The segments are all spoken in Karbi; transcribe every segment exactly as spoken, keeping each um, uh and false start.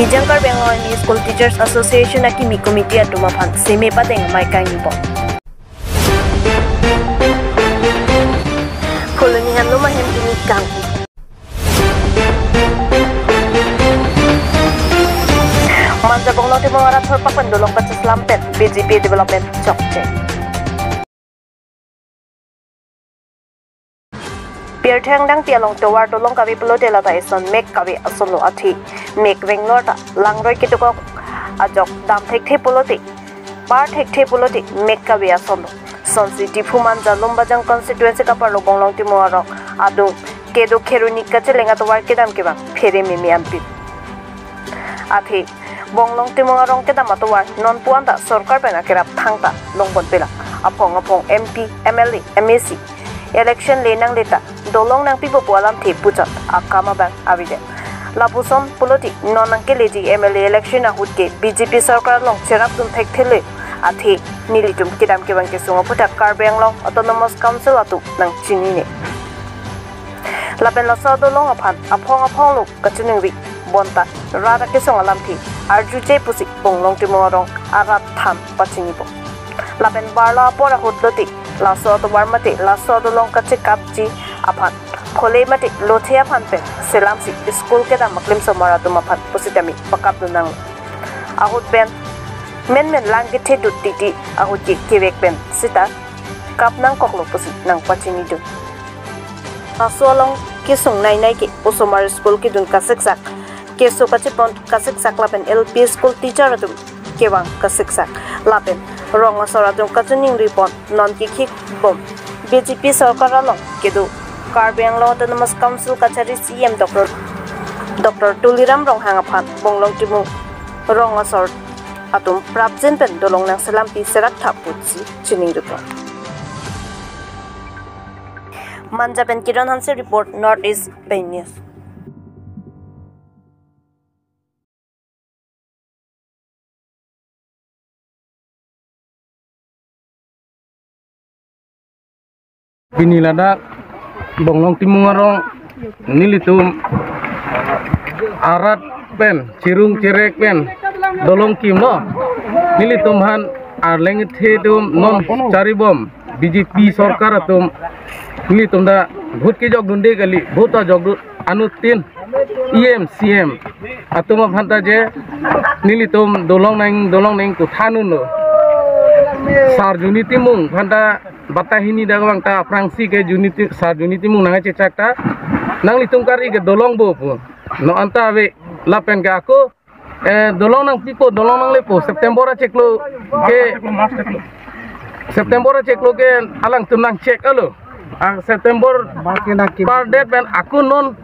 Nijang Karbi Anglong M E School Teachers Association akimi committee atum aphan seme padeng amei kangni bom. Phuloni hanlum ahem ini kang. Manja Bonglong Timung arat thorpak pen dolong kacheslam pen B J P development chokche. Pirthe angdengpi along tovar dolong kave pulote lata eson mek kave asonlo, athe mek venglo ta langroi ketukok ajok dam thekthe pulote, par thekthe pulote mek kave asonlo. Sonsi Diphu Manja Lumbajong constituency kaparlo Bonglong Timung arong adung kedo Kheroni kacheleng atovar kedam kevang phere meme anpin. Athe Bonglong Timung arong kedam atovar nonpu anta sorkar pen akerap thangta longpon pelang. Aphong aphong M P, M L A, M A C election le nangle ta dolong nangpipo pu alamthe puchot akam abang avedet. Lapuson pulote non nangkeleji M L A election ahut ke B J P sorkar along cherapdun thekthele, athe nelitum kedam kevang kesung aphuthak Karbi Anglong Autonomous Council atum nangchinine. Lapen laso adolong aphan aphong aphonglo kachiningri bonta rat akesung alamthe arjuje pusi Bonglong Timung arong arat than pachinipo. Lapen barlo apor ahut lote laso atovar mate laso adolong kachekapji aphan phule mate lothe aphan pen selamsi school kedam aklim somar atum aphan pusitame pakapdun nang. Ahut pen menmen lang kethedut titi ahut ke kevek pen sita kap nangkoklo pusi nangpachinidun. Laso along kesung nainai ke osomar school kedun kasiksak, keso kachepon kasiksak lapen L P school teacher atum kevang kasiksak lapen rong asor atum kachiningri pon non kekhik bom B J P sorkar along kedo Karbi Anglong Autonomous Council kachari C E M Doctor Doctor Tuliram Ronghang aphan Bonglong Timung rong asor atum prapjin pen dolong nangselampi serak thap pusi chiningri pon. Manja pen Kiran Hanse report, North East Pei News. Pini ladak Bonglong Timung arong nelitum arat pen, chirung chirek pen dolong kimlo. Nelitum aphan arleng the atum non charibom B J P sorkar atum nelitum ta vote kejokdunde kali, vote ajokdun anuttin E M, C E M atum aphan ta je nelitum dolong nang, dolong nang kuthanunlo. Sar Juni Timung aphan ta batai hini dak vang ta aphrangsi ke Juni Ti-, Sar Juni Timung nangchechak ta nanglitum kari ke dolong bo pu. Non anta ave lapen ke ako, eh, dolong nangpipo, dolong nanglepo, September achiklo ke, September achiklo ke alangtum nangchek alo. Ah, September par date pen ako non,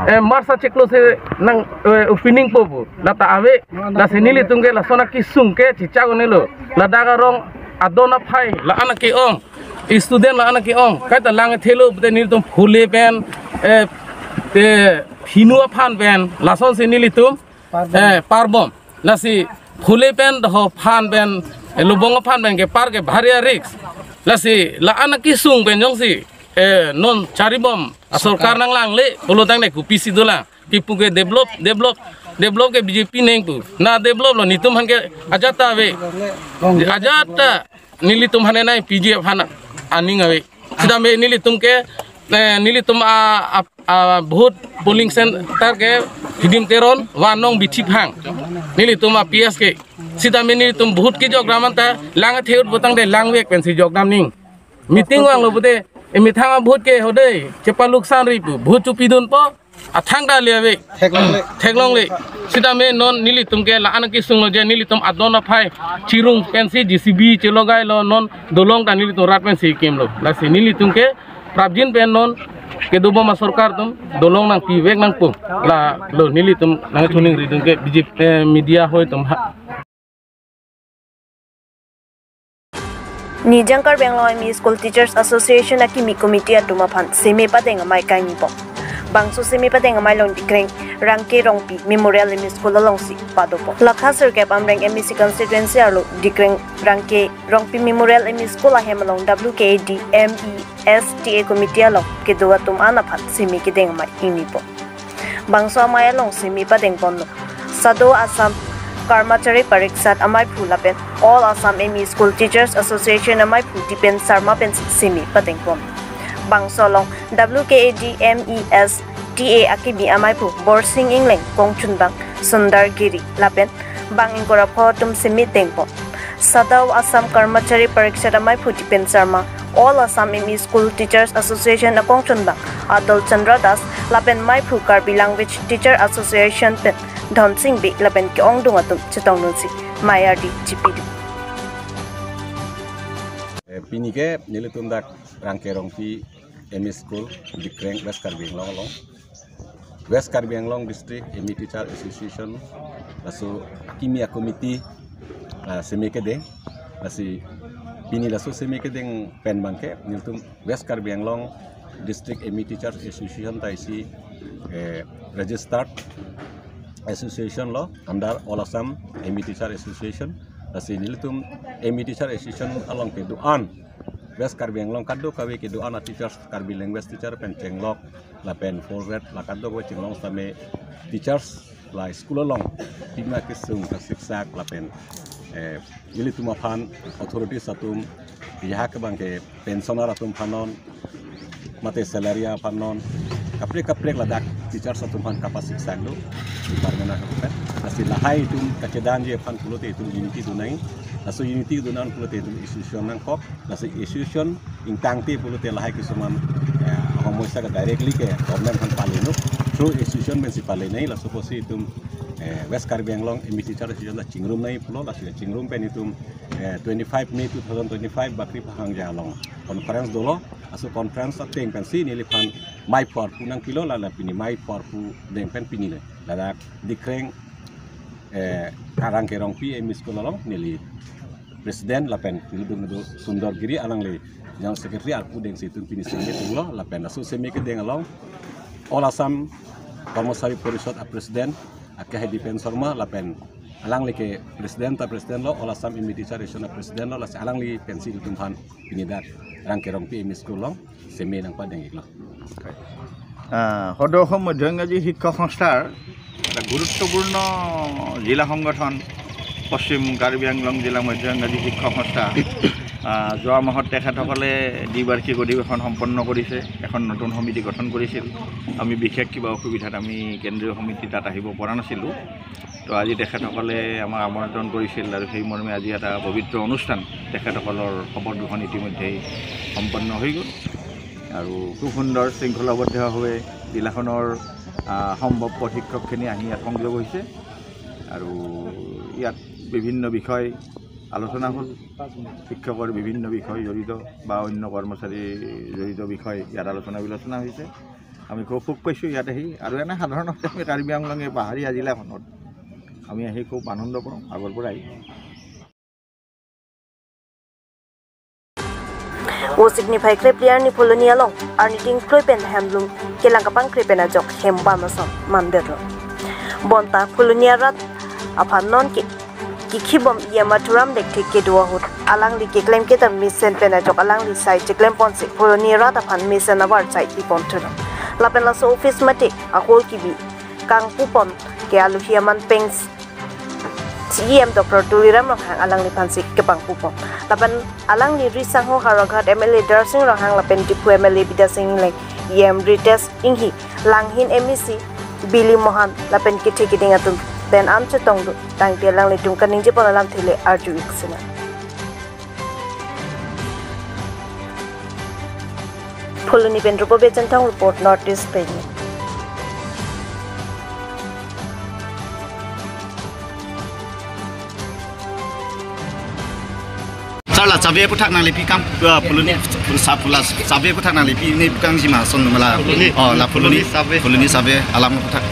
eh, March achiklo si nang, eh, opening po pu. Lata ave, lasi nelitum ke lason akesung ke chichak unelo. Ladak arong adon aphai la-an ake-ong, student la-an ake-ong, kaita lang thelo pute nelitum phule pen, eh, eh, phinu aphan pen, lasonsi nelitum, eh, parbom. Lasi phule pen doho aphan pen, eh, lobong aphan pen kepar ke bhari a-risk. Lasi la-an akesung pen jongsi, eh, non charibom asorkar nanglangle, pulo tangte kopisi dolang. Kipu ke develop, develop, develop ke B J P neng pu. Na develop lo, netum aphan ke ajat ta ave. Ajat ta nelitum aphan nai P G F aphan aning ave. Sitame nelitum ke, eh, nelitum a, a, a vote polling center ke Hidim Teron, Vanong, Bithi Phang. Nelitum a P S ke. Sitame nelitum vote kejok dam anta lang the ahut pu tangte langvek pensi jok dam ning. Meeting vanglo pute, eh, methang a vote ke hode, chepaluksan ri pu, vote chopidunpo, athang ta le ave. Theklongle. Theklongle. Sitame non nelitum ke la-an akesung lo je nelitum adon aphai chirung pensi J C B chelogailo, non dolong ta nelitum rat pensi kimlo. Lasi nelitum ke prapjin pen non kedobom asorkar atum dolong nangpivek nangpo. Lalo nelitum nangchiningridun ke B J P, eh, media hoi atum ha. Nijang Karbi Anglong M E School Teachers Association akimi committee atum aphan seme padeng amei kangni bom. Bangso seme padeng amei along Dikreng Rangke Rongpi Memorial M E School alongsi padopo. Lakha sirkep Amreng M A C constituency arlo Dikreng Rangke Rongpi Memorial M E School ahem along W K A D M E S T A committee along kedo atum an aphan seme kedeng amei ingnipo. Bangso amei along seme padeng ponlo. Sadhu Assam Karmachari Parishad amaiphu lapen All Assam M E School Teachers Association amaiphu Dipen Sharma pen simi patengpon. Bangso along W K A D M E S T A akimi amaiphu Borsing Engleng, kongchunbang Sundar Giri lapen bang ingkoi ra pho atum simi tengpon. Sadhu Assam Karmachari Parishad amaiphu Dipen Sharma, All Assam M E School Teachers Association akongchunbang Atal Chandra Das lapen maiphu Karbi Language Teacher Association pen Dhonsing Bey lapen ke-ongdung atum chetongdunsi mei ardi chipidun. Eh, pini ke nelitum dak Rangke Rongpi M E School, Dikreng, West Karbi Anglong along, West Karbi Anglong District M E Teacher Association laso akimi a-committee, ah, seme kedeng. Lasi pini laso seme kedeng pen abangke nelitum West Karbi Anglong District M E Teachers Association ta isi, eh, registered association lo under All Assam M E Teacher Association. Lasi nelitum M E Teacher Association along kedo-an, West Karbi Anglong kadokave kedo-an a-teachers, Karbi language teacher pen chenglok lapen fourth grade la kadokave chenglok sitame teachers la school along pima kesung kasiksak lapen, eh, ilitum aphan authorities atum ya ke abangke pensioner atum aphan non mate salary aphan non kaprek kaprek ladak teachers atum aphan kapasiksak do department akapet. Lasi lahai itum kachedanji aphan pulote itum unity donang. Laso unity donang pulote itum association nangkok. Laso association ingtangte pulote lahai kisuman, eh, homoi sa ke directly ke government aphan pale no. Through association pensi pale nai. Laso apotsi itum, eh, West Karbi Anglong M E Teacher Association ta chingrum nai pulo. Laso chingrum pen itum, eh, twenty-five May two thousand twenty-five Bakri Phahang ja along conference dolo. Laso conference ateng pensi neliphan maiphu arpu nangpilo, lala pini maiphu arpu deng pen pini le ladak Dikreng, eh, Rangke Rongpi M E School along neli president lapen nelitum do Sundar Giri alangli general secretary arpu dengsi itum pini seme tunglo lapen laso seme kedeng along All Assam Karmachari Parishad a-president ake hai Dipen Sharma lapen alangli ke president ta president lo, All Assam M E Teacher Association a-president lo, lasi alangli pensi itum aphan pini dak Rangke Rongpi M E School along seme nangpadeng iklo. আহ, সদৌ অসম মধ্য ইংৰাজী শিক্ষক সংস্থাৰ এটা গুৰুত্বপূৰ্ণ জিলা সংগঠন পশ্চিম কাৰ্বি আংলং জিলা মধ্য ইংৰাজী শিক্ষক সংস্থা। আহ, যোৱা মাহত তেখেতসকলে দ্বিবাৰ্ষিক অধিৱেশন সম্পন্ন কৰিছে, এখন নতুন সমিতি গঠন কৰিছিল। আমি বিশেষ কিবা অসুবিধাত আমি কেন্দ্ৰীয় সমিতি তাত আহিব পৰা নাছিলোঁ। তো আজি তেখেতসকলে আমাক আমন্ত্ৰণ কৰিছিল আৰু সেই মৰ্মে আজি এটা পবিত্ৰ অনুষ্ঠান তেখেতসকলৰ শপত গ্ৰহণ ইতিমধ্যেই সম্পন্ন হৈ গ'ল। আৰু খুব সুন্দৰ শৃংখলাবদ্ধভাৱে জিলাখনৰ, আহ, সম্ভৱ প্ৰশিক্ষকখিনি আহি ইয়াত সংযোগ হৈছে। আৰু ইয়াত বিভিন্ন বিষয় আলোচনা হ'ল, শিক্ষকৰ বিভিন্ন বিষয় জড়িত বা অন্য কৰ্মচাৰী জড়িত বিষয় ইয়াত আলোচনা বিলোচনা হৈছে। আমি খুব সুখ পাইছোঁ ইয়াত আহি। আৰু এনে সাধাৰণতে আমি কাৰ্বি আংলঙে পাহাৰীয়া জিলাখনত আমি আহি খুব আনন্দ পাওঁ আগৰ পৰাই। Osik niphai kre phli arni Phuloni along arni tin kroi pen hemlum kelang kapangkre pen ajok hem bam ason mandetlo. Bonta Phuloni arat aphan non ke kikhibom E M Mathuram Lekthe kedo ahut alangli keklem kedam mesen pen ajok alangli sai cheklem ponsi Phuloni arat aphan mesen avar sai pipon thulo. Lapen laso office mate ahol kibi kangpu pon ke aluhi aman peng C E M Doctor Tuliram Ronghang alangliphansi kepangpu pon. Lapen alangli ri sangho Howraghat M L A Darsing Ronghang lapen Diphu M L A Bidya Sing Engleng, E M Ritesh Enghi, Langhin M A C Bili Mohan lapen kethe keding atum pen an chetongdun tangte alanglitum kaningje pon alamthe le arju ik sina. Phuloni pen Rupo Bejenthong report, North East Peni. Sir, la survey aphuthak nangli pi kam, uh, Phuloni, sa phula, survey aphuthak nangli pi ne pu kangji ma son mala. Phuloni. Oh, la Phuloni, Phuloni survey. Phuloni survey alam aphuthak.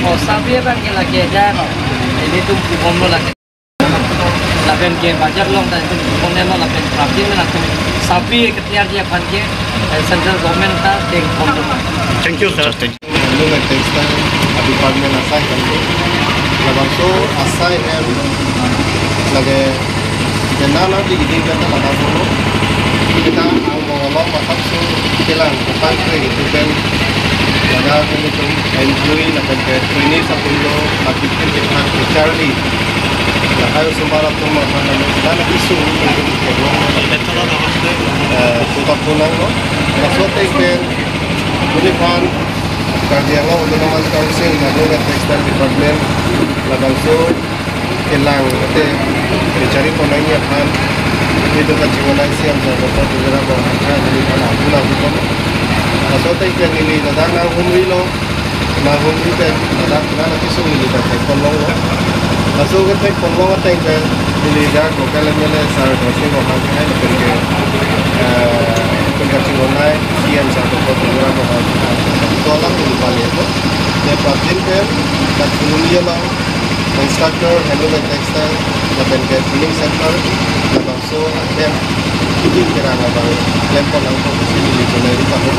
Oh, survey abang ke lagi ada, no? Ilitum pupom lo lagi. Lapen ke budget along ta ilitum pupom lo lapen prapti men atum survey ketia dia aphan ke, eh, central government ta dengpon lo. Thank you, sir. Thank you. Nung extension department asai kan tu. Labangso asai hem lage kenana di giding kan ta kata dulu. Kita ang mengolong masuk su kilang, bukan kue gitu kan. Ladak nelitum employee lapen ke trainees atum lo, mati kir kithak kecharli. Lahai osomar atum aphan nelitum kesung nelitum kebong. Eh, puta punang lo. Laso ateng pen neliphan Karbi Anglong Autonomous Council, Nagaland Textile Department, labangso kelang ate kechari ponai aphan, ito kachinghon C M sir Doctor Tuliram Ronghang neliphan apuna hukom. Laso ateng pen neli ladak nanghumri lo, nanghumri pen ladak puna kesung neli ta thek ponlong lo. Laso kethek ponlong ateng pen neli dak local M L A sir Darsing Ronghang hai lapen ke, eh, ito kachinghon C M sir Doctor Tuliram Ronghang, ito alam neli pale lo. Lapen pabin pen dak Phuloni along instructor handloom and textile lapen ke training center labangso ahem kekim kerang abang klem pon nangpo pusi neli chonai ri kamo.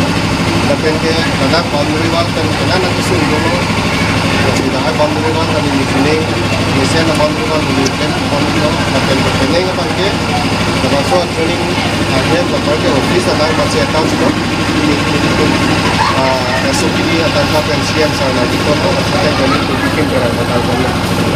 Lapen ke ladak boundary wall pen kena nang kesung dolo. Lapen lahai boundary wall kami neli kuning, mesen boundary wall neli klem pon lo. Lapen ke penang abang ke labangso training ahem lapen ke office alang masih attach lo. Neli, nelitum, ah, S O P D attack lapen C M sir nangkepon lo, lapen ke nelitum kekim kerang attack lo.